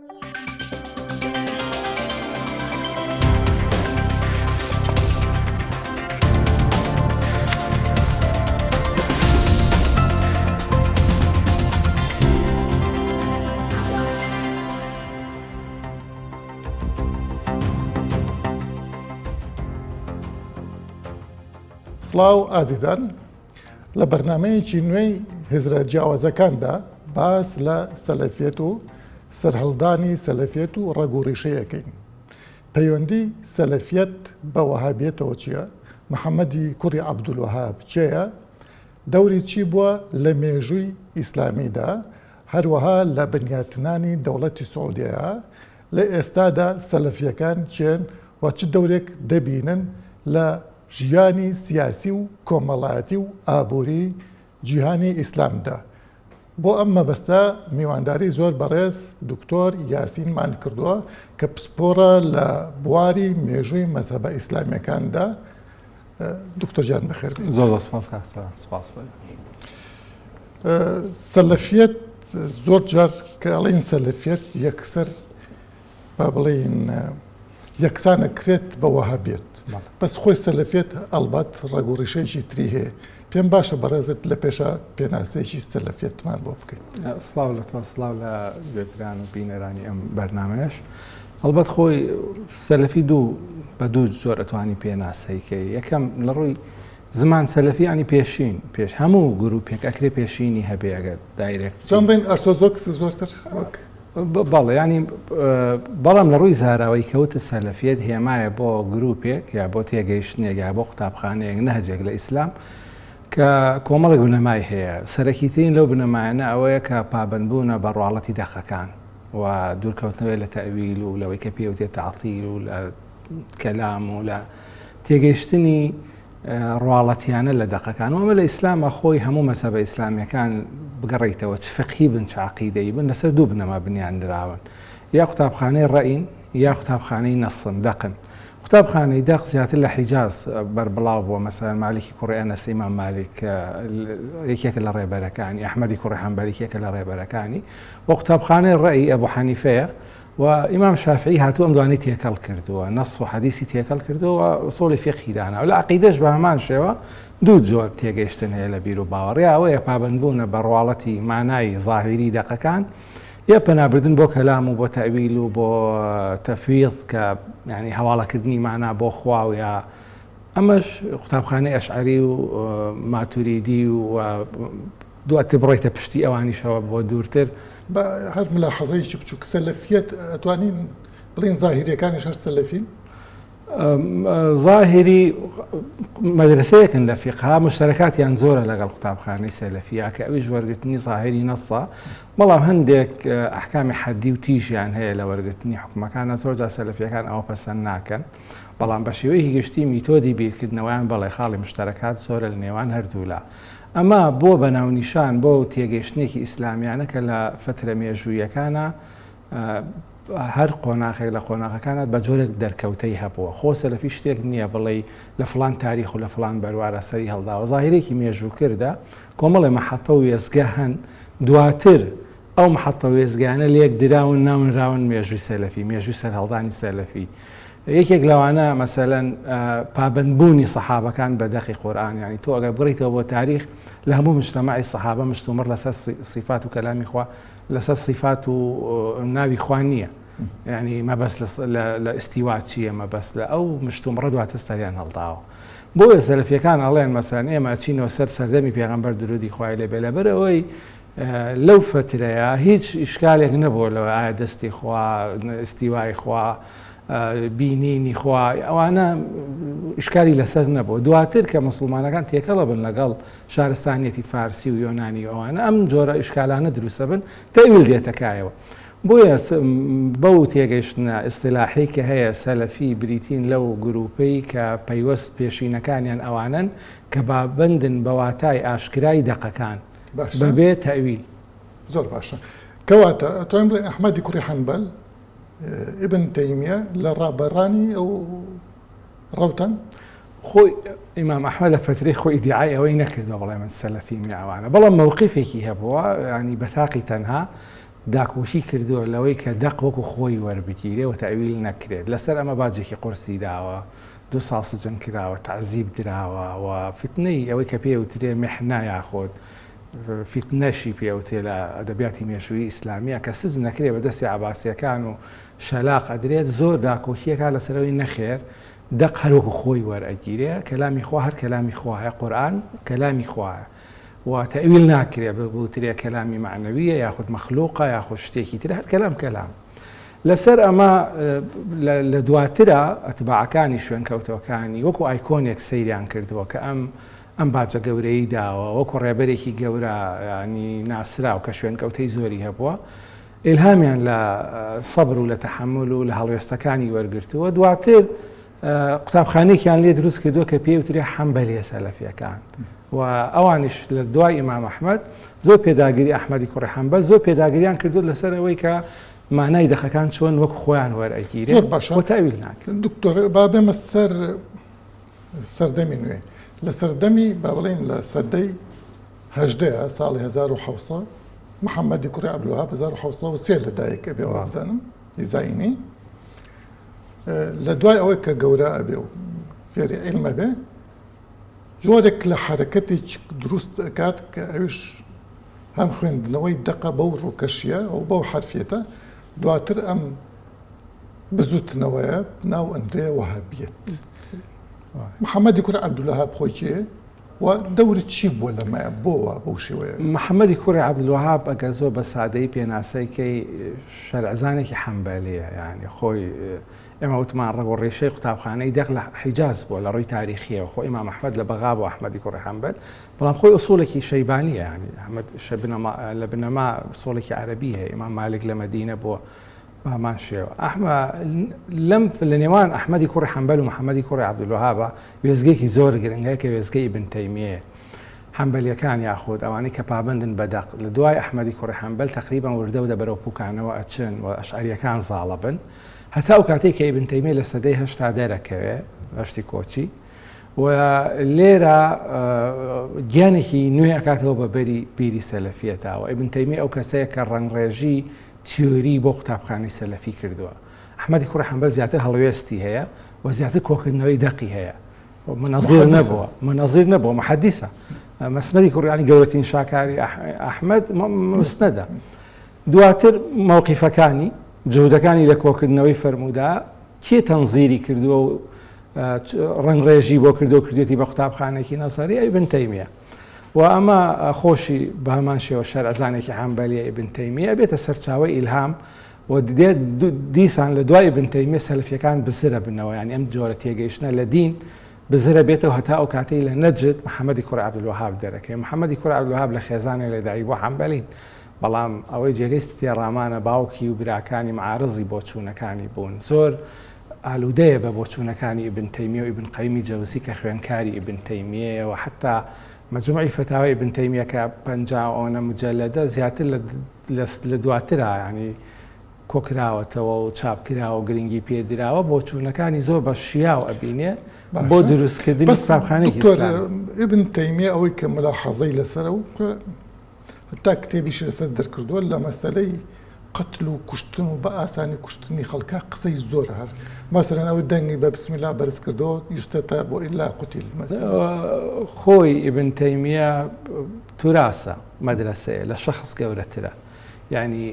سڵاو ئازیزان لە بەرنمەیەکی نوێی هزرە جیاوازەکاندا باس لە سەلەفیەت و سەرهەڵدانی سەلەفیەت و ڕەگ و ڕیشەی ئەکەین. پەیوەندی سەلەفیەت بە وەهابیەتەوە چیە؟ محەمەدی کوڕی عەبدولوەهاب کێیە؟ دەوری چی بووە لە مێژووی ئیسلامیدا؟ هەروەها لە بنیاتنانی دەوڵەتی سعودیەیا؟ لە ئێستادا سەلەفیەکان کێن و چ دەورێک دەبینن لە ژیانی سیاسی و کۆمەڵایەتی و ئابووری جیهانی ئیسلامدا؟ بۆ ئەم مەبەستە میوانداری زۆر بەڕێز دکتۆر یاسینمان کردووە کە پسپۆڕە لە بواری مێژووی مەزهەبە ئیسلامیەکاندا. دکتۆر گیان بەخێر بێیت. زۆر زۆر سپاس کاک سۆران، سپاس بۆ. سەلەفیەت زۆر جار کە ئەڵێین سەلەفیەت یەکسەر با بڵێین یەکسان ئەکرێت بە وەهابیەت، بەس خۆی سەلەفیەت ئەڵبەت ڕەگ و ڕیشەیەکی تری هەیە. پێم باشە بەڕێزت لە پێشا پێناسەیەکی سەلەفیەتمان بۆ بکەیت. سڵاو لە تۆ، سڵاو لە گوێگران و بینەرانی ئەم بەرنامەیەش. ئەڵبەت خۆی سەلەفی دوو بە دوو جۆر ئەتوانی پێناسەی کەی. یەکەم لە ڕووی زمان سەلەفی یانی پێشین، پێش هەموو گروپێک ئەکرێ پێشینی هەبێ ئەگەر direct چۆن بڵێین ئەرسۆزۆکس زۆرتر وەک بەڵێ ینی بەڵام لە ڕووی زاراوەی کەوتە سەلەفیەت هێمایە بۆ گروپێک یا بۆ تێگەیشتنێک یا بۆ قوتابخانەیەک نەهجێک لە ئیسلام کە کۆمەڵێک بنەمای هەیە سەرەکیترین لەو بنەمایانە ئەوەیە کە پابەندبوونە بە ڕواڵەتی دەقەکان و دوورکەوتنەوەی لە تەویل و لەوەی کە پێوتێت تەعتیل و لە کەلام و لە تێگەیشتنی ڕواڵەتیانە لە دەقەکان و ئەمە لە ئیسلاما خۆی هەموو مەزهەبە ئیسلامیەکان بگەڕێیتەوە چ فقهی بن چ عەقیدەیی بن لەسەر دوو بنەما بنیان نراون یا قوتابخانەی ڕەئین یا قوتابخانەی نەصن دەقن قوتابخانەی دەق زیاتر لە حیجاز بەربڵاو بووە مەسەلەن مالیکی کوڕی ئەنەس ئیمام مالیک یەکێکە لە ڕێبەرەکانی ئەحمەدی کوڕی حەنبەل یەکێکە لە ڕێبەرەکانی و قوتابخانەی ڕەئی ئەبو حەنیفەیە و ئیمام شافعی هاتووە ئەم دوانەی تێکەڵ کردووە، نەص و حەدیسی تێکەڵ کردووە و ئوسوڵی فیقهی داناوە. لە عەقیدەش بە هەمان شێوە دوو جۆر تێگەیشتن هەیە لە بیر و باوەڕ، یا ئەوەیە پابەندبوونە بە ڕواڵەتی مانای زاهیری دەقەکان، یا پەنابردن بۆ کەلام و بۆ تەئویل و بۆ تەفویض کە یانی هەواڵەکردنی مانا بۆ خوا و یا ئەمەش قوتابخانەی ئەشعەری و ماتوریدی و دواتر بڕۆیتە پشتی ئەوانیشەوە بۆ دوورتر. با هەر ملاحەزەیەکی بچووک، سەلەفیەت ئەتوانین بڵێین زاهیریەکانیش هەر سەلەفین؟ زاهیری مەدرسەیەکن لە فیقها، مشتەرەکاتیان زۆرە لەگەڵ قوتابخانەی سەلەفیە کە ئەویش وەرگرتنی زاهیری نەسە، بەڵام هەندێک ئەحکامی حەدی و تیژیان هەیە لە وەرگرتنی حوکمەکانە، زۆرجار سەلەفیەکان ئەوە پەسەند ناکەن، بەڵام بە شێوەیەکی گشتی میتۆدی بیرکردنەوەیان بەڵێ خاڵی مشتەرەکات زۆرە لە نێوان هەردوولا. ئەمە بووە بە ناونیشان بۆ تێگەیشتنێکی ئیسلامیانە کە لە فەترە مێژوویەکانا هەر قۆناخێک لە قۆناغەکانات بە جۆرێک دەرکەوتەی هەبووە. خۆ سەلەفی شتێک نییە بڵێی لە فڵان تاریخ و لە فڵان بەروارا سەری هەڵداوە. زاهیرێکی مێژووکردە، کۆمەڵێ مەحەتە و وێستگە هەن دواتر ئەو مەحەتە و وێستگانە لێک دراون ناونراون مێژووی سەلەفی، مێژووی سەرهەڵدانی سەلەفی. یەکێک لەوانە مەسەلەن پابەندبوونی سەحابەکان بە دەقی قورئان، یانی تۆ ئەگەر بگەڕێیتەوە بۆ تاریخ لە هەموو مجتەمەعی سەحابە مشتومڕ لەسەر سیفات و کەلامی خوا لەسەر سیفات و ناوی خوا نییە، یانی مەبەست لە ئیستیوا چییە، مەبەست لە ئەو مشتومڕە دواتر سەریان هەڵداوە. بۆیە سەلەفیەکان ئەڵێن مەسەلەن ئێمە ئەچینەوە سەر سەردەمی پێغەمبەر درودی خوای لێ بێ لەبەرئەوەی لەو فەترەیە هیچ ئیشکالێک نەبووە لەوە ئایا دەستی خوا ئیستیوای خوا بینینی خوا ئەوانە ئیشکالی لەسەر نەبوو دواتر کە مسلمانەکان تێکەڵە بن لەگەڵ شارستانیەتی فارسی و یۆنانی و ئەوانە ئەم جۆرە ئیشکالانە دروستە بن تەویل دێتە کایەوە بۆیە بەو تێگەیشتنە ئیستیلاحی کە هەیە سەلەفی بریتین لەو گروپەی کە پەیوەست پێشینەکانیان ئەوانەن کە بابندن بە واتای ئاشکرای دەقەکان باشە بەبێ تەئویل. زۆر باشە کەواتە ئەتوانین بڵێین ئەحمەدی کوڕی حەنبەل، ئیبن تەیمیە لە ڕابەرانی ئەو ڕەوتەن؟ خۆی ئیمام ئەحمەد لە فەترەی خۆی ئیدیعای ئەوەی نەکردووە بڵێ من سەلەفیم یا ئەوانە، بەڵام مەوقیفێکی هەبووە یانی بە تاقی تەنها. داکۆکی کردووە لەوەی کە دەق وەکو خۆی وەربگیرێ و تەئویل نەکرێت. لەسەر ئەمە باجێکی قورسی داوە، دوو ساڵ سجن کراوە، تەعزیب دراوە و فیتنەی ئەوەی کە پێی ئەوترێ میحنە یاخود فیتنەشی پێ ئەوترێ لە ئەدەبیاتی مێژوویی ئیسلامییە کە سجن ئەکرێ بە دەستی عەباسییەکان و شەلاق ئەدرێت، زۆر داکۆکی ئەکات لەسەر ئەوەی نەخێر دەق هەر وەکو خۆی وەرئەگیرێ، کەلامی خوا هەر کەلامی خوایە، قورئان کەلامی خوایە. و تەئویل ناکرێ بوترێ کەلامی مەعنەویە یاخود مەخلوقە یاخود شتێکی ترە هەر کەلام کەلام لەسەر ئەمە لە دواترا ئەتباعەکانی شوێنکەوتەکانی وەکو ئایکۆنێک سەیریان کردووە کە ئەم ئەم باجە گەورەی داوە وەکو ڕێبەرێکی گەورە ینی ناسراو کە شوێنکەوتەی زۆری هەبووە ئیلهامیان لە سەبر و لە تەحەمول و لە هەڵوێستەکانی وەرگرتووە دواتر قوتابخانەیەکیان لێ دروست کردووە کە پێی وترێ حەنبەلیە سەلەفیەکان و ئەوانیش لە دوای ئیمام ئەحمەد زۆر پێداگری ئەحمەدی کوڕی حەنبەل زۆر پێداگریان کردو لەسەر ئەوەی کە مانای دەقەکان چۆن وەک خۆیان وەرئەگیرێ زۆر باشە و تاویل ناکرێت. دکتۆر با بێمە سەر سەردەمی نوێ لە سەردەمی با بڵێین لە سەدەی هەژدەیە ساڵی 1700 محەممەدی کوڕی عەبدولوەهاب 1703 لە دایک ئەبێ وابزانم زایینی لە دوای ئەوەی کە گەورە ئەبێ و فێری عیلم ئەبێ جۆرێک لە حەرەکەتێک دروست ئەکات کە ئەویش هەم خوێندنەوەی دەقە بەو ڕووکەشیە و بەو حەرفیەتە دواتر ئەم بزوتنەوەیە ناو ئەنرێ وەهابیەت محەممەدی کوڕی عەبدولوەهاب خۆی کێ و دەوری چی بووە لەمەیە بۆ وا بەو شێوەیە؟ محەممەدی کوڕی عەبدولوەهاب ئەگەر زۆر بە سادەیی پێناسەی کەی شەرعزانێکی حەنبەلیە یانی خۆی ئێمە وتمان ڕەگ و ڕیشەی قوتابخانەی دەق لە حیجاز بووە لە ڕووی تاریخیەوە خۆ ئیمام ئەحمەد لە بەغا بوو ئەحمەدی کوڕی حەنبەل بەڵام خۆی ئوسوڵێکی شەیبانیە یانی ئەحمەد لە بنەما ئوسوڵێکی عەرەبی هەیە ئیمام مالک لە مەدینە بووە بە هەمان شێوە ئەحمە لەم لە نێوان ئەحمەدی کوڕی حەنبەل و محەممەدی کوڕی عەبدولوەهابە وێستگەیەکی زۆر گرنگ هەیە کە وێستگەی ئیبن تەیمیەیە. حەنبەلیەکان یاخود ئەوانەی کە پابەندن بە دەق لە دوای ئەحمەدی کوڕی حەنبەل تەقریبەن وردە وردە بەرەو پوکانەوە ئەچن و ئەشعەریەکان زاڵەبن هەتا ئەو کاتەی کە ئیبن تەیمیە لە سەدەی هەشتا دەرەکەوێ هەشتی کۆچی و لێرە گیانێکی نوێ ئەکاتەوە بە بەری بیری سەلەفیەتەوە. ئیبن تەیمیە ئەو کەسەیە کە ڕەنگڕێژی تیۆری بۆ قوتابخانەی سەلەفی کردووە. ئەحمەدی کوڕی حەنبەل زیاتر هەڵوێستی هەیە و زیاتر کۆکردنەوەی دەقی هەیە. منەزیر نەبووە، منەزیر نەبووە، محەدیسە. مەسنەدی کوڕی یانی گەورەترین شاکاری ئەحمەد مسندە. دواتر مەوقیفەکانی، جهودەکانی لە کۆکردنەوەی فەرموودە کێ تەنزیری کردووە و ڕەنگڕێژی بۆ کردووە کردوێتی بە قوتابخانێکی نەزەری ئیبن تەیمیە. و ئەمە خۆشی بە هەمان شێوە شەرعزانێکی حەنبەلیە ئیبن تەیمیە ئەبێتە سەرچاوەی ئیلهام و دێت دیسان لە دوای ئیبن تەیمیە سەلەفیەکان بزرە بنەوە یانی ئەم جۆرە تێگەیشتنە لە دین بزرە بێتەوە هەتا ئەو کاتەی لە نەجد محەممەدی کوڕی عەبدولوەهاب دەرەکەوێ محەممەدی کوڕی عەبدولوەهاب لە خێزانێک لەدایک بووە حەنبەلین بەڵام ئەوەی جێگەی تێڕامانە باوکی و براکانی معارزی بۆچوونەکانی بوون زۆر ئالوودەیە بە بۆچوونەکانی ئیبن تەیمیە و ئیبن قەیمی جەوزی کە خوێندکاری ئیبن تەیمیەیە و حەتا مەجموعی فەتاوای ئیبن تەیمیە کە 50 ئەوەنە مجەلەدە زیاتر لە دواترا یانی کۆکراوەتەوە و چاپکراوە و گرنگی پێ دراوە بۆچوونەکانی زۆر بە شیاو ئەبینێ بۆ دروستکردنی قوتابخانەیەکی دکتۆر ئیبن تەیمیە ئەوەی کە ملاحەزەی لەسەرە و هەتا کتێبیشی لەسەر دەرکردووە لە مەسەلەی قەتل و کوشتن و بە ئاسانی کوشتنی خەڵکا قسەی زۆر هەر مەسەلەن ئەوەی دەنگی بە بسم الله بەرز کردەوە یوستەتا بۆ ئیلا قوتیل مەسەلەن. خۆی ئیبن تەیمیە توراسە مەدرەسەیە لە شەخس گەورەترە یانی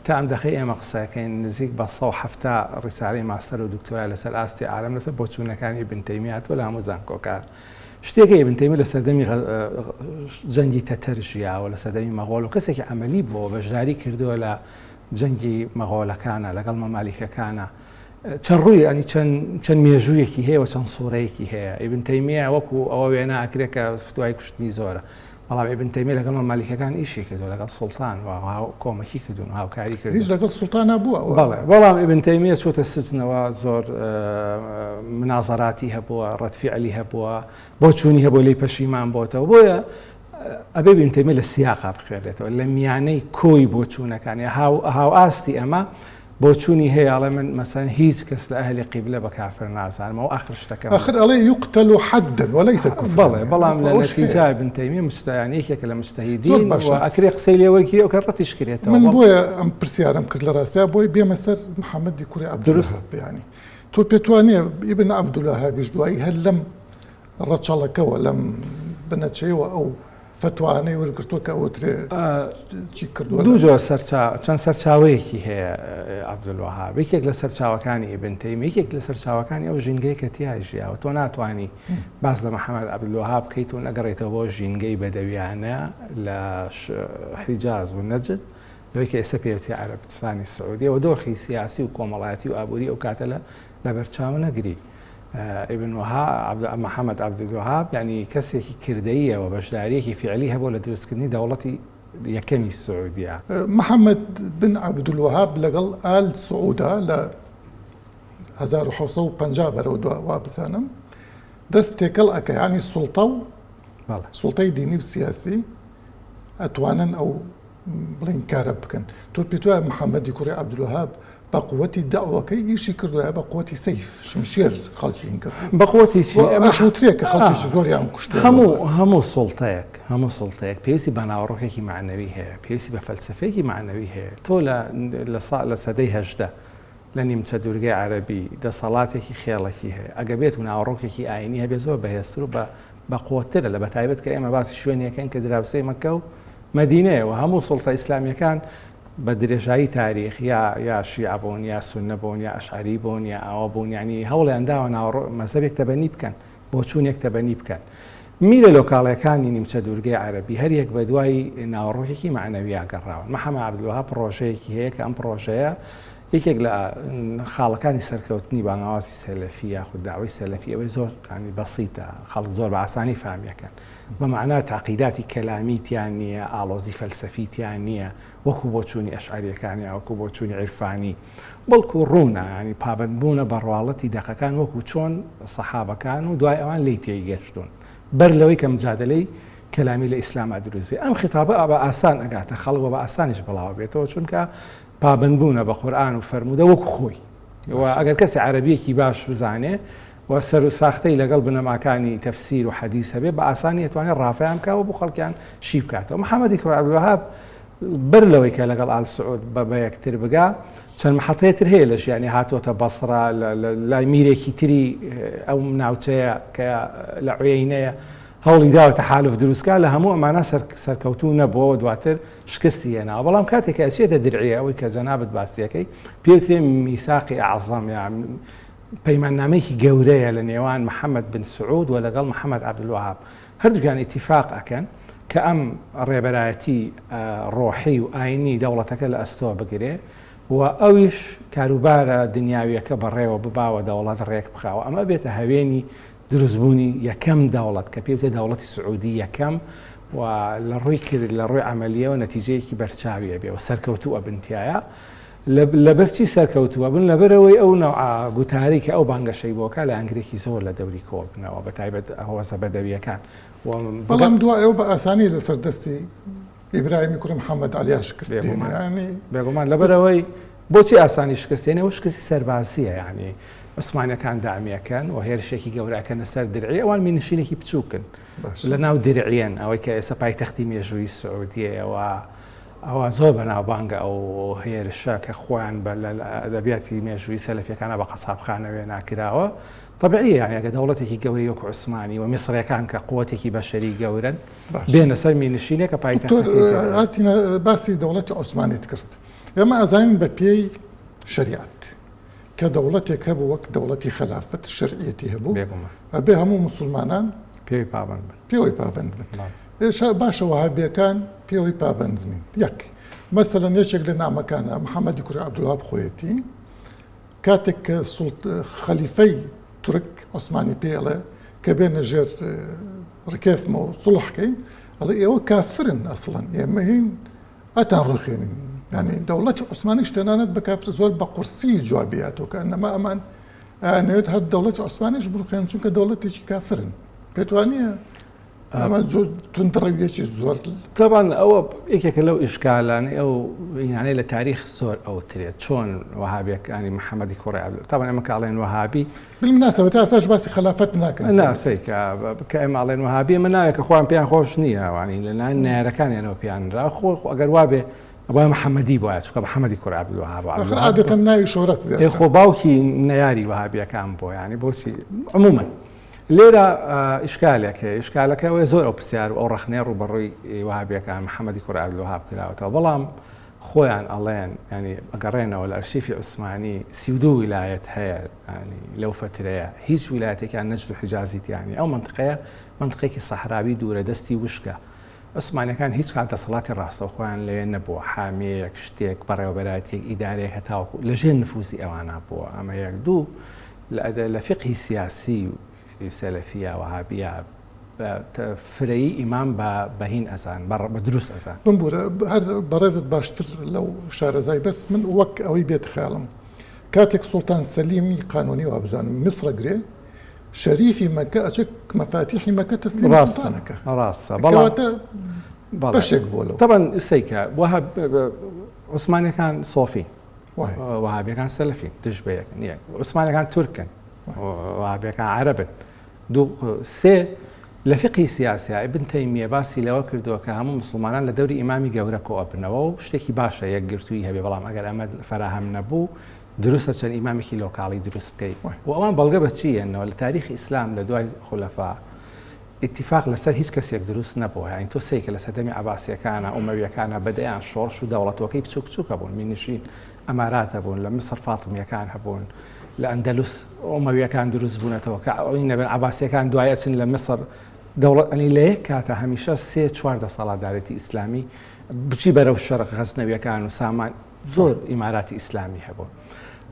تا ئەم دەقەی ئێمە قسەکەین نزیک بە 170 ڕیسالەی ماستەر و دکتۆرا لەسەر ئاستی عالەم لەسەر بۆچوونەکانی ئیبن تەیمیە هاتووە لە هەموو زانکۆکان شتێکە ئیبن تەیمیە لە سەردەمی جەنگی تەتەر ژیاوە لە سەردەمی مەغۆل و کەسێکی عەمەلی بووە بەشداری کردووە لە جەنگی مەغۆلەکانە لەگەڵ مەمالیکەکانە چەند ڕووی ئەنی چەند چەند مێژوویەکی هەیە و چەند سوورەیەکی هەیە ئیبن تەیمیە وەکو ئەوە وێنا ئەکرێت کە فتوای کوشتنی زۆرە بەڵام ئیبن تەیمیە لەگەڵ مەمالیکەکان ئیشی کردو لەگەڵ سوڵتان و کۆمەکی کردوون هاوکاری کردوون هیچ لەگەڵ سوڵتانا بووە بەڵێ بەڵام ئیبن تەیمیە چۆتە سجنەوە زۆر منازەراتی هەبووە ڕەدفیعلی هەبووە بۆچوونی هەبوو لێی پەشیمان بۆتەوە بۆیە ئەبێ ئیبن تەیمیە لە سیاقا بخوێنرێتەوە لە میانەی کۆی بۆچوونەکانی هاوئاستی ئەمە. بۆچوونی هەیە ئەڵێ من مەسەن هیچ کەس لە ئەهلی قیبلە بە کافر نازانم ئەو ئاخر شتەکەم ئاخر ئەڵێ یقتل حدا وليس كفرا بەڵێ بەڵام لە نەتیجە ابن تەیمیە مجتهد یەکێکە لە مجتهدین و ئەکرێ قسەی لێ وەرگیرێ و کە ڕەتیش کرێتەوە من بۆیە ئەم پرسیارم کرد لە ڕاستیا بۆی بێمە سەر محەممەدی کوڕی عەبدولوەهاب یانی تۆ پێت وانییە ئیبن عەبدولوەهابیش دوایی هەر لەم ڕەچەڵەکەوە لەم بنەچەیەوە ئەو فەتوانەی وەرگرتووە کە ئەوترێ چی کردووە؟ دوو جۆر سەرچا چەند سەرچاوەیەکی هەیە عەبدولوەهاب یەکێک لە سەرچاوەکانی ئیبن تەیمیە یەکێک لە سەرچاوەکانی ئەو ژینگەیە کە تیا ژیاوە تۆ ناتوانی باس لە محەممەد عەبدولوەهاب بکەیت و نەگەڕێیتەوە بۆ ژینگەی بەدەویانە لە حیجاز و نەجد لەوەی کە ئێستا پێوترێ عەرەبستانی سعودیە و دۆخی سیاسی و کۆمەڵایەتی و ئابووری ئەو کاتە لە لەبەرچاو نەگری. ئیبن وەها محەممەد عەبدولوەهاب یانی کەسێکی کردەییە و بەشدارییەکی فیعلی هەبووە لە دروستکردنی دەوڵەتی یەکەمی سعودیە. محەممەد بن عەبدولوەهاب لەگەڵ ئال سعودا لە 1750 بەرەو دوا وابزانم دەست تێکەڵ ئەکا یانی سوڵتە و سوڵتەی دینی و سیاسی ئەتوانن ئەو بڵێین کارە بکەن تۆ پێت وایە محەممەدی کوڕی عەبدولوەهاب بە قوتی دەعوەکەی ئیشی کردووە یا بە قوتی سەیف شمشێر خەڵکی هین کردووە؟ بە قوتی چی؟ ئەمەش وترێ کە خەڵکێکی زۆریان کوشتووە. هەموو هەموو سوڵتەیەک هەموو سوڵتەیەک پێویستی بە ناوەڕۆکێکی مەعنەوی هەیە، پێویستی بە فەلسەفەیەکی مەعنەوی هەیە. تۆ لە لە سا لە سەدەی 18 لە نیمچە دوورگەی عەرەبی دەسەڵاتێکی خێڵەکی هەیە، ئەگەر بێت و ناوەڕۆکێکی ئایینی هەبێت زۆر بەهێزتر و بە بەقوەتترە لە بەتایبەت کە ئێمە باسی شوێنێکەین کە دراوسێی مەککە و مەدینەیە و هەموو سوڵتە ئیسلامیەکان بە درێژایی تاریخ یا یا شیعە بوون یا سوننە بوون یا ئەشعەری بوون یا ئاوا بوون یانی هەوڵیان داوە ناوەڕۆ مەزهەبێک تەبەنی بکەن بۆچوونێک تەبەنی بکەن میرە لۆکاڵیەکانی نیمچە دوورگەی عەرەبی هەر یەک بە دوای ناوەڕۆکێکی مەعنەویا گەڕاون محەمەد عەبدولوەهاب پڕۆژەیەکی هەیە کە ئەم پڕۆژەیە یەکێک لە خاڵەکانی سەرکەوتنی بانگەوازی سەلەفی یاخود داوای سەلەفی ئەوەی زۆر بەسیتە خەڵک زۆر بە ئاسانی فامیەکەن بە مەعنا تەعقیداتی کەلامی تیا نییە، ئاڵۆزی فەلسەفی تیا نییە، وەکو بۆچوونی ئەشعەرییەکان یا وەکو بۆچوونی عیرفانی، بەڵکو ڕوونە، یانی پابەندبوونە بە ڕواڵەتی دەقەکان وەکو چۆن سەحابەکان و دوای ئەوان لێی تێیگەشتوون بەر لەوەی کە مجادەلەی کەلامی لە ئیسلاما دروست بێ. ئەم خیتابە بە ئاسان ئەگاتە خەڵک و بە ئاسانیش بڵاوەبێتەوە، چونکە پابەندبوونە بە قورئان و فەرموودە وەکو خۆی و ئەگەر کەسێ عەرەبییەکی باش بزانێ و سەر و ساختەی لەگەڵ بنەماکانی تەفسیر و حەدیس هەبێ بە ئاسانی ئەتوانێ ڕافەیان بکا و بۆ خەڵکیان شی بکاتەوە. محەمەدی کوڕی عەبدولوەهاب بەر لەوەی کە لەگەڵ ئال سعود بە بە یەکتر بگا چەند محەتەیە تر هەیە لە ژیانی هاتۆتە بەسڕە لە لای میرێکی تری ئەو ناوچەیە کە لە عویەینەیە هەوڵی داوە تەحالف دروست کا لە هەموو ئەمانە سەرکەوتوو نەبووە و دواتر شکستی هێناوە بەڵام کاتێک کە ئەچێتە درعیە ئەوەی کە جەنابت باسیەکەی پێوترێ میساقی ئەعزەم یا پەیماننامەیەکی گەورەیە لە نێوان محەمەد بن سعود و لەگەڵ محەمەد عەبدولوەهاب، هەردووکیان ئیتیفاق ئەکەن کە ئەم ڕێبەرایەتی ڕۆحی و ئاینی دەوڵەتەکە لە ئەستۆ بگرێ و ئەویش کاروبارە دنیاویەکە بەڕێوە ببا و دەوڵەت ڕێک بخا و ئەمە بێتە هەوێنی دروستبوونی یەکەم دەوڵەت کە پێوترێ دەوڵەتی سعودی یەکەم و لە ڕووی کرد لە ڕووی عەمەلیەوە نەتیجەیەکی بەرچاوی ئەبێ و سەرکەوتوو ئەبن تیایا. لەبەرچی سەرکەوتووە بن؟ لەبەرئەوەی ئەو نەوعە گوتارەی کە ئەو بانگەشەی بۆ کا لایەنگرێکی زۆر لە دەوری کۆبنەوە بە تایبەت هۆزە بەدەوییەکان و بەڵام دوای ئەو بە ئاسانی لەسەر دەستی ئیبراهیمی کوڕی محەممەد عەلیا شکست دێنێ یانی بێگومان لەبەرئەوەی بۆچی ئاسانی شکست دێنێ؟ ئەوە شکستی سەربازییە یانی عوسمانیەکان دامیەکەن و هێرشێکی گەورە ئەکەنە سەر درعی ئەوان میرنشینێکی بچووکن لە ناو درعیەن ئەوەی کە ئێستا پایتەختی مێژوویی سعودیەیە و ئەوە زۆر بەناوبانگە ئەو هێرشە کە خۆیان بە لە ئەدەبیاتی مێژووی سەلەفیەکانە بە قەسابخانە وێنا کراوە تەبعیە یانی ئەگەر دەوڵەتێکی گەورەی وەکو عوسمانی و میسڕیەکان کە قوتێکی بەشەری گەورەن بێنە سەر مینشینێک کە پایتەختەکەی هاتینە باسی دەوڵەتی عوسمانیت کرد ئێمە ئەزانین بە پێی شەریعەت کە دەوڵەتێک هەبوو وەک دەوڵەتی خەلافەت شەرعیەتی هەبوو ئەبێ هەموو موسڵمانان پێوی پابەند بن پێوەی پابەند بن باشە وەهابیەکان پێوەی پابەند نین یەک مەسەلەن یەکێک لە نامەکانە محەممەدی کوڕی عەبدولوەهاب خۆیەتی کاتێک کە سوڵت خەلیفەی تورک عوسمانی پێ ئەڵێ کە بێنە ژێر ڕکێفمەوە سوڵحکەین ئەڵێ ئێوە کافرن ئەسڵەن ئێمە هین ئەتان ڕوخێنین یعنی دەوڵەتی عوسمانیش تەنانەت بە کافر زۆر بە قورسی جوابی هاتەوە کە ئەنەما ئەمان ئەیانەوێت هەر دەوڵەتی عوسمانیش بڕوخێن چونکە دەوڵەتێکی کافرن پێت وانییە؟ ئەمە توندڕەویەکی زۆر تەبان ئەوە یەکێکە لەو ئیشکالانەی ئەو یانەی لە تاریخ زۆر ئەوترێت چۆن وەهابیەکانی محەممەدی کوڕی عەبد تەبان ئەمە کاڵێن وەهابی بالمناسبە تا ئێستاش باسی خەلافەت ناکەن نا سەیکە کە ئێمە ئەڵێن وەهابی ئەمە ناوێکە خۆیان پێیان خۆش نییە وانی لەلایەن نەیارەکانیانەوە پێیان نرا خۆ ئەگەر وابێ ئەبوایە محەممەدی بوایە چونکە محەممەدی کوڕی عەبدولوەهاب و ئاخر عەبدولوەهاب عادەتەن ناوی شۆرەت ئێ زیاترە خۆ باوکی نەیاری وەهابیەکان بووە یانی بۆچی عموما لێرە ئیشکالێک هەیە ئیشکالەکە ئەوەیە زۆر ئەو پرسیار و ئەو ڕەخنەیە ڕووبەڕووی وەهابیەکان محەممەدی کوڕی عەبدولوەهاب کراوەتەوە بەڵام خۆیان ئەڵێن ینی ئەگەڕێنەوە لە ئەرشیفی عوسمانی 32 ویلایەت هەیە ینی لەو فترەیە هیچ ویلایەتێکیان نەجد و حیجازی تیانی ئەو منطقەیە منطقێکی سەحراوی دوورە دەستی وشکە عوسمانیەکان هیچ کات دەسەڵاتی ڕاستەوخۆیان لەوێ نەبووە، حامیەیەک، شتێک، بەڕێوەبەرایەتیەک، ئیدارەیەک هەتاوەکو لەژێر نفوزی ئەوانە بووە، ئەمە یەک. دوو، لە فیقهی سیاسی سەلەفیە، وەهابیە، فرەیی ئیمام بە هین ئەزان، بە دروست ئەزان. بمبورە هەر بەڕێزت باشتر لەو شارەزای بەس من وەک ئەوەی بێت خەیاڵم کاتێک سوڵتان سەلیمی قانونی وابزانم میسرە گرێ شەریفی مەکە ئەچێ مەفاتیحی مەکە تەسلیمی ڕاستە سوڵتانەکە ڕاستە بەڵام کەواتە بەڵێ بەشێک بووە لەو تەبەن سەیکە وەها عوسمانەکان سۆفین وایە وەهابیەکان سەلەفین دژ بە یەکن یەک عوسمانەکان تورکن وایە وەهابیەکان عەرەبن دوو سێ لە فقهی سیاسیا ئیبن تەیمیە باسی لەوە کردووە کە هەموو مسلمانان لە دەوری ئیمامی گەورە کۆ ئەبنەوە و شتێکی باشە یەکگرتوویی هەبێ بەڵام ئەگەر ئەمە فەراهەم نەبوو دروستە چەند ئیمامێکی لۆکاڵی دروست بکەی و ئەوان بەڵگە بە چی یەنەوە لە تاریخی ئیسلام لە دوای خولەفا ئیتیفاق لەسەر هیچ کەسێک دروست نەبووە یانی تۆ سەیکە لە سەردەمی عەباسیەکانە ئومەویەکانە بەدەیان شۆڕش و دەوڵەتۆکەی بچوک بچوک هەبوون مینشین ئەمارات هەبوون لە میسر فاتمیەکان هەبوون لە ئەندەلوس ئومەویەکان دروست بوونەتەوە کە ئەوی نەبن عەباسیەکان دوای ئەچن لە میسر دەوڵەت ئەنی لە یەک کاتە هەمیشە سێ چوار دەسەڵاتدارێتی ئیسلامی بچی بەرەو شەرق غەزنەویەکان و سامان زۆر ئیماراتی ئیسلامی هەبوو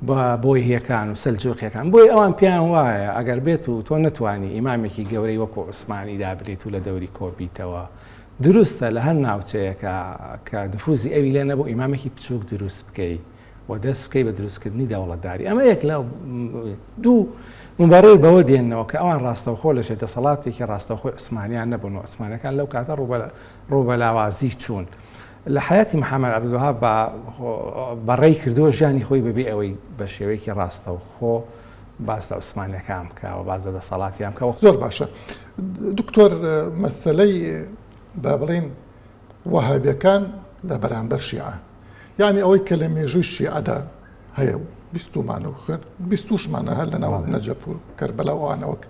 بە بۆیهیەکان و سەلجوقیەکان بۆی ئەوان پێیان وایە ئەگەر بێت و تۆ نەتوانی ئیمامێکی گەورەی وەکو عوسمانی دابنێیت و لە دەوری کۆبیتەوە دروستە لە هەر ناوچەیەکە کە نفوزی ئەوی لێ نەبوو ئیمامێکی بچووک دروست بکەی و دەست بکەی بە دروستکردنی دەوڵەتداری ئەمە یەک لە دوو مبەڕێر بەوە دێنەوە کە ئەوان ڕاستەوخۆ لە ژێر دەسەڵاتێکی ڕاستەوخۆی عوسمانیان نەبوون و عوسمانەکان لەو کاتە ڕووبەلاوازی چوون لە حەیاتی محەمەد عەبدولوەهاب بە بەڕێی کردووە ژیانی خۆی بەبێ ئەوەی بە شێوەیەکی ڕاستەوخۆ باس لە عوسمانیەکان بکا و باس لە دەسەڵاتیان بکا و زۆر باشە دکتۆر مەسەلەی با بڵێین وەهابیەکان لە بەرامبەر شیعە یعنی ئەوەی کە لە مێژووی شیعەدا هەیە و بیستومانە و خوێن بیستوشمانە هەر لە ناو نەجەف و کەربەلا و ئەوانە وەک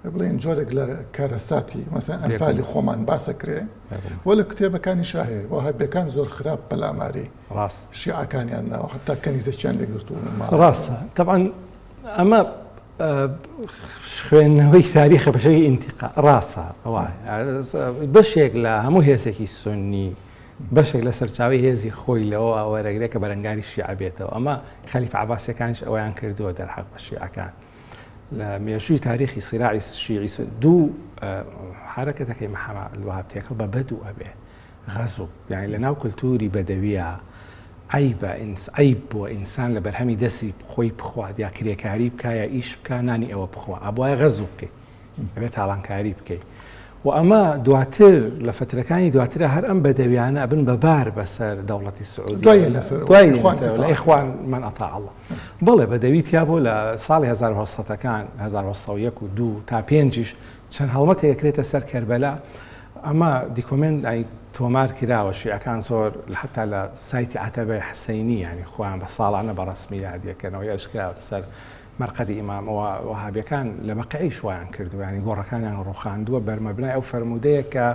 بڵێن جۆرێک لە کارەساتی مەسەن ئەنفالی خۆمان باسەکرێ و لە کتێبەکانی شاهەیە وەهابیەکان زۆر خراپ پەلاماری ڕاست شیعەکانیان ناوە حتا کەنیزەکیان لێگرتوو ڕاستە تەبعەن ئەمە خوێندنەوەی تاریخە بەشێکی ئینتیقا ڕاستە ئەوە بەشێک لە هەموو هێزێکی سنی بەشێک لە سەرچاوی هێزی خۆی لەوە وەرەگرێت کە بەرەنگاری شیعە بێتەوە ئەمە خەلیفە عەباسیەکانیش ئەویان کردووە دەرحەق بە شیعەکان لە مێژووی تاریخی سیراعی شیعی دوو حرەکەتەکەی محەممەد عەبدولوەهاب تێکەڵ بە بەدوو ئەبێ غەزو یانی لە ناو کلتوری بەدەویە عەیبە ئینس عەیب بووە ئینسان لە بەرهەمی دەستی خۆی بخوات یا کرێکاری بکا یا ئیش بکا نانی ئەوە بخوا ئەبوایە غەزو بکەی ئەبێ تاڵانکاری بکەی و ئەمە دواتر لە فترەکانی دواترە هەر ئەم بەدەویانە ئەبن بە بار بەسەر دەوڵەتی سعودی لە ئیخوان من ئەطاع الله بەڵێ بەدەوی تیا بۆ لە ساڵی 1970ەکان 1970 و دوو تا پێنجیش چەند هەڵمەتێک ئەکرێتە سەر کەربەلا ئەمە دیکۆمێنت ئای تۆمار کراوە شیعەکان زۆر حتا لە سایتی عەتەبەی حسەینی یانی خۆیان بە ساڵانە بە ڕەسمی یادیەکەنەوە یاش کراوەتە سەر مەرقەدی ئیمام ئەوە وەهابیەکان لە بەقیعیش وایان کردووە یانی گۆڕەکانیان ڕوخاندووە بەرمەبنای ئەو فەرموودەیە کە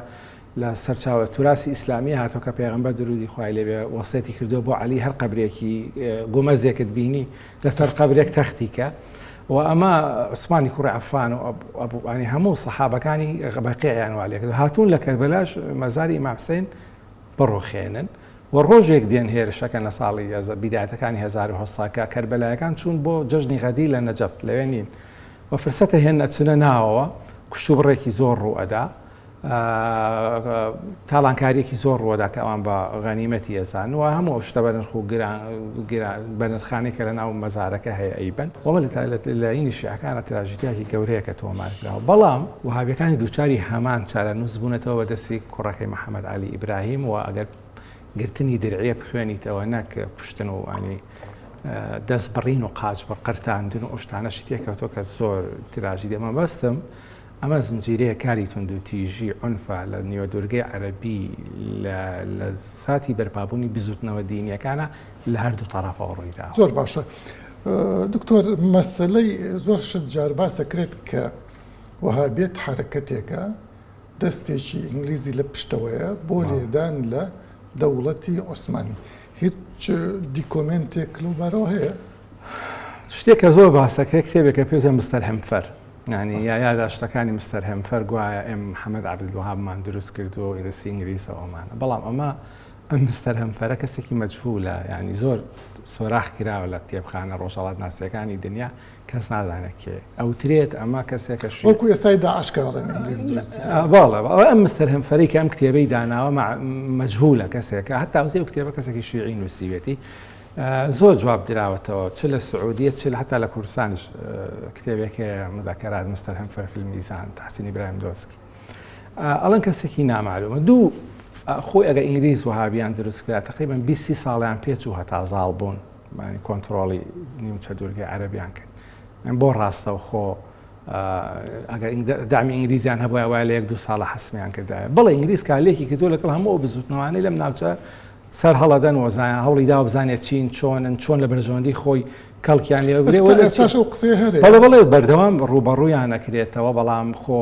لە سەرچاوە توراسی ئیسلامی هاتووە کە پێغەمبەر درودی خوای لێبێ وەسێتی کردووە بۆ عەلی هەر قەبرێکی گۆمەزێکت بینی لەسەر قەبرێک تەختی کە و ئەمە عوسمانی کوڕی عەفان و ئەبوانی هەموو سەحابەکانی بەقیعیان وا لێکرد هاتوون لە کەربەلاش مەزاری ئیمام حسین بڕوخێنن و ڕۆژێک دێن هێرشەکەن لە ساڵی بیدایەتەکانی 1970 کە کەربەلایەکان چوون بۆ جەژنی غەدیر لە نەجەف لەوێ نین و فرسەتە هێن ئەچنە ناوەوە کوشتوبڕێکی زۆر ڕوو ئەدا. تاڵانکاریەکی زۆر ڕووەدا کە ئەوان بە غەنیمەتی ئەزان و هەموو ئەو شتە بەنرخ و بەنرخانەی کە لە ناو مەزارەکە هەیە ئەیبەن. وەمە لە لایەنی شیعەکانە تراژیدیاکی گەورەیە کە تۆمار کراوە، بەڵام وەهابیەکانی دووچاری هەمان چارەنووس بوونەتەوە بە دەستی کوڕەکەی محەمەد عەلی ئیبراهیم و ئەگەر گرتنی درعیە بخوێنیتەوە نەک کوشتن و ئەنی دەست بڕین و قاچ بڕ قرتاندن و ئەو شتانەشی تێکەوتووە کە زۆر تراژیدیە. مەبەستم ئەمە زنجیرەیە کاری توندوتیژی، عونفە، لە نیوەدوورگەی عەرەبی لە لە ساتی بەرپابوونی بزووتنەوە دینییەکانا لە هەردوو تەڕەفەوە ڕوویداوە. زۆر باشە دکتۆر مەسەلەی زۆر شت جار باس ئەکرێت کە وەهابیەت حەرەکەتێکە دەستێکی ئینگلیزی لە پشتەوەیە بۆ لێدان لە دەوڵەتی عوسمانی هیچ دیکۆمێنتێک لەو بارەوە هەیە؟ شتێک کە زۆر باسەکرێت کتێبێکە پێی وترێ مستەر هەمفەر یانی یا یاداشتەکانی مستەر هەمفەر گوایە ئێم محەممەد عەبدولوەهابمان دروست کردووە و دەستی ئینگلیزەوە ئەمانە بەڵام ئەمە ئەم مستەر هەمفەرە کەسێکی مەجهولە یانی زۆر سۆراخ کراوە لە کتێبخانە ڕۆژهەڵاتناسیەکانی دنیا کەس نازانێت کێ ئەوترێت ئەمە کەسێکە شی وەکو ئێستای داعش کە ئەڵێن ئینگلیز دروست بەڵێ بەڵێ ئەم مستەر هەمفەرەی کە ئەم کتێبەی داناوە مەجهولە کەسێکە هەتا ئەوترێ ئەو کتێبە کەسێکی شیعی نووسیوێتی زۆر جواب دراوەتەوە چ لە سعودیە چ هەتا لە کوردستانیش کتێبێک هەیە مذاکرات مستەر هەمفەر فی المیزان تحسین ئیبراهیم دۆسکی ئەڵەن کەسێکی نامعلومە دوو خۆی ئەگە ئینگلیز وهابیان دروست کرا تقریبا 20 ساڵیان پێچوو هەتا زاڵ بوون کۆنتترۆڵی نیمچە دوورگەی عەرەبیان کرد بۆ ڕاستەوخۆ ئەگەر دامی ئینگلیزیان هەبووە وای لە یەک دوو ساڵە حەسمیان کردایە بەڵێ ئینگلیز کارلێکی کردو لەگەڵ هەموو ئەو بزوتنەوانەی لەم ناوچە سەر هەڵەدەن و زانیا هەوڵی داوە بزانێت چین چۆنن چۆن لە بەرژەوەندی خۆی کەڵکیان لێ بگرێ وە ئێستاش ئەو قسەیە هەرەیە. بەڵێ بەڵێ بەردەوام ڕووبەڕوویان ئەکرێتەوە بەڵام خۆ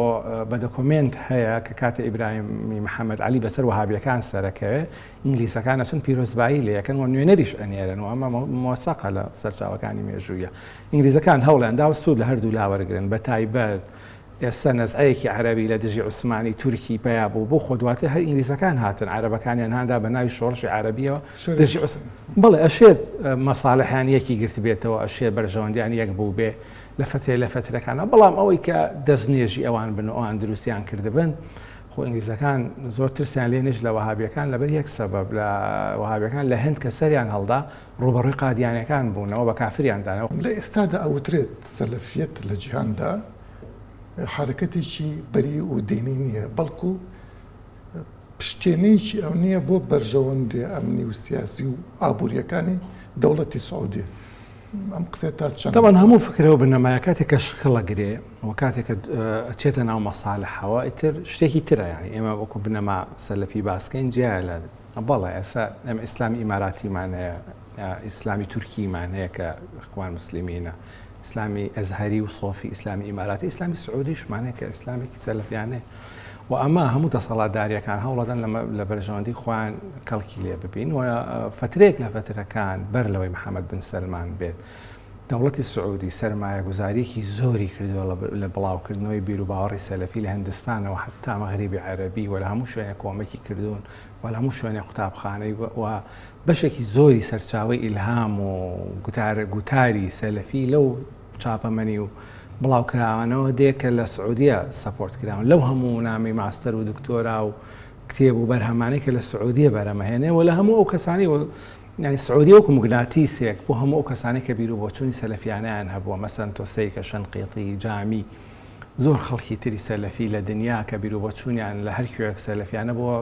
بە دۆکۆمێنت هەیە کە کاتێ ئیبراهیمی محەمەد عەلی بەسەر وەهابیەکان سەرەکەوێ ئینگلیسەکان ئەچن پیرۆزبایی لێ ئەکەن و نوێنەریش ئەنێرن و ئەمە مۆسەقە لە سەرچاوەکانی مێژوویە ئینگلیزەکان هەوڵیان داوە سوود لە هەردوو لا وەرگرن بە تایبەت ئێستا نەزعەیەکی عەرەبی لە دژی عوسمانی تورکی پەیا بوو بۆ خۆ دواتر هەر ئینگلیزەکان هاتن عەرەبەکانیان هاندا بە ناوی شۆڕشی عەرەبیەوە دژی عوس بەڵێ ئەشێت مەساڵحیان یەکی گرتبێتەوە ئەشێ بەرژەوەندیان یەک بوو بێ لە فترێ لە فترەکانە بەڵام ئەوەی کە دەستنێژی ئەوان بن و ئەوان دروستیان کردبن خۆ ئینگلیزەکان زۆر ترسیان لێ نشت لە وەهابیەکان لەبەر یەک سەبەب لە وەهابیەکان لە هند کە سەریان هەڵدا ڕووبەڕووی قادیانەکان بوونەوە بە کافریان دانەوە. لە ئێستادا ئەوترێت سەلەفیەت لە جیهاندا حەرەکەتێکی بەری و دینی نییە، بەڵکو پشتێنەیەکی ئەمنییە بۆ بەرژەوەندیە ئەمنی و سیاسی و ئابوورییەکانی دەوڵەتی سعودیە. ئەم قسەیە تا چەند؟ تەبعەن هەموو فکرە و بنەمایە کاتێک کە شکڵ ئەگرێ و کاتێک کە ئەچێتە ناو مەسالحەوە ئیتر شتێکی ترە یانی ئێمە وەکو بنەما سەلەفی باسکەین جیایە لە بەڵێ ئێستا ئێمە ئیسلامی ئیماراتیمان هەیە، ئیسلامی تورکیمان هەیە کە ئیخوان موسلیمینە، ئیسلامی ئەزهەری و سۆفی، ئیسلامی ئیماراتی، ئیسلامی سعودیشمان هەیە کە ئیسلامێکی سەلەفیانەیە و ئەمە هەموو دەسەڵاتداریەکان هەوڵەدەن لە بەرژەوەندی خۆیان کەڵکی لێ ببین و فترێک لە فترەکان بەر لەوەی محەممەد بن سەلمان بێت دەوڵەتی سعودی سەرمایەگوزاریەکی زۆری کردووە لە بڵاوکردنەوەی بیروباوەڕی سەلەفی لە هندستانەوە حتا مەغریبی عەرەبی و لە هەموو شوێنێک کۆمەکی کردوون و لە هەموو شوێنێک قوتابخانەی و بەشێکی زۆری سەرچاوەی ئیلهام و گوتاری سەلەفی لەو چاپەمەنی و بڵاوکراوانەوە دێ کە لە سعودیە support کراون لەو هەموو نامەی ماستەر و دکتۆرا و کتێب و بەرهەمانەی کە لە سعودیە بەرهەمەهێنێ و لە هەموو ئەو کەسانی یانی سعودیە وەکو موگناتیسێک بۆ هەموو ئەو کەسانەی کە بیروبۆچوونی سەلەفیانەیان هەبووە، مەسەلەن تۆ سەیرکە شەنقیطی، جامی، زۆر خەڵکی تری سەلەفی لە دنیا کە بیروبۆچوونیان لە هەر کوێیەک سەلەفیانە بووە،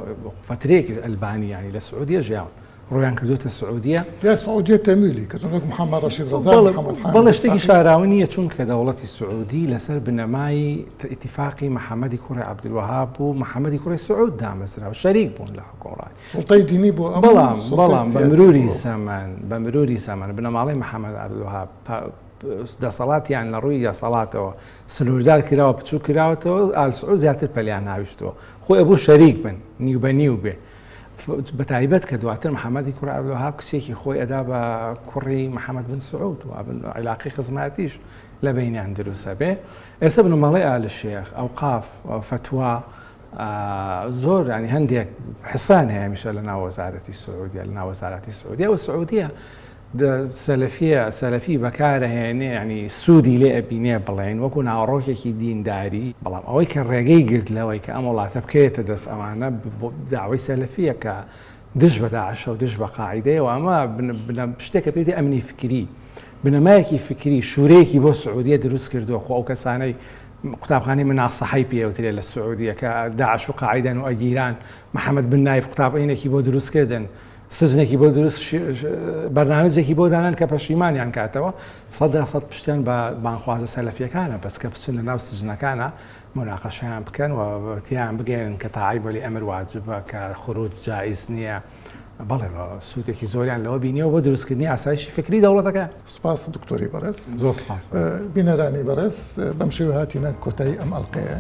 فەترەیەکیش ئەلبانی یانی لە سعودیە ژیاون، ڕوویان کردووەتە سعودیە. یا سعودیە تەمیلی کردوون وەک محەمەد ڕەشید ڕەزا، محەمەد حامد بەڵێ شتێکی شاراوە نییە، چونکە دەوڵەتی سعودی لەسەر بنەمای ئیتیفاقی محەمەدی کوڕی عەبدولوەهاب و محەمەدی کوڕی سعود دامەزرا و شەریک بوون لە حوکمڕانی. سوڵتەی دینی بۆ ئەم بەڵام بەڵام بە مروری زەمەن بە مروری زەمەن بنەماڵەی محەممەد عەبدولوەهاب دەسەڵاتیان لە ڕووی دەسەڵاتەوە سنووردار کراوە بچوو کراوەتەوە ئال سعود زیاتر پەلیان هاویشتەوە خۆی ئەبوو شەریک بن نیو بە نیو بێ بە تایبەت کە دواتر محەممەدی کوڕ عەبدولوەهاب کچێکی خۆی ئەدا بە کوڕی محەممەد بن سعود و عیلاقی خزمەتیش لە بینیان دروستە بێ ئێستا بنەماڵەی ئال شێخ ئەوقاف فەتوا زۆر ینی هەندێک حسان هەیە هەمیشە لە ناو وەزارەتی سعودیە لە ناو وەزارەتی سعودیە و سعودیە. سەلەفیە سەلەفی بەکارەهێنێ یانی سوودی لێ ئەبینێ بڵێین وەکو ناوەڕۆکێکی دینداری بەڵام ئەوەی کە ڕێگەی گرت لەوەی کە ئەم وڵاتە بکەوێتە دەست ئەوانە داوای سەلەفیە کە دژ بە داعشە و دژ بە قاعیدەیە و ئەمە شتێکە پێی ئەمنی فکری بنەمایەکی فکری شوورەیەکی بۆ سعودیە دروست کردووە خۆ ئەو کەسانەی قوتابخانەی مناسەحەی پێوترێ لە سعودیە کە داعش و قاعیدەن و ئەگیران محەممەد بن نایف قوتابینێکی بۆ دروستکردن سجنێکی بۆ دروست بەرنامەجێکی بۆ دانان کە پەشیمانیان کاتەوە سەدا سەد پشتیان بە بانخوازە سەلەفیەکانە بەس کە بچن لە ناو سجنەکانە مناقەشەیان بکەن و تیان بگەێنن کە تاعی وەلی ئەمر واجبە کە خروج جائز نییە بەڵێ سوودێکی زۆریان لەوە بینیەوە بۆ دروستکردنی ئاسایشی فکری دەوڵەتەکە. سپاس دکتۆری بەڕێز. زۆر سپاس. بینەرانی بەڕێز بەم شێوە هاتینە کۆتایی ئەم ئەڵلقەیە.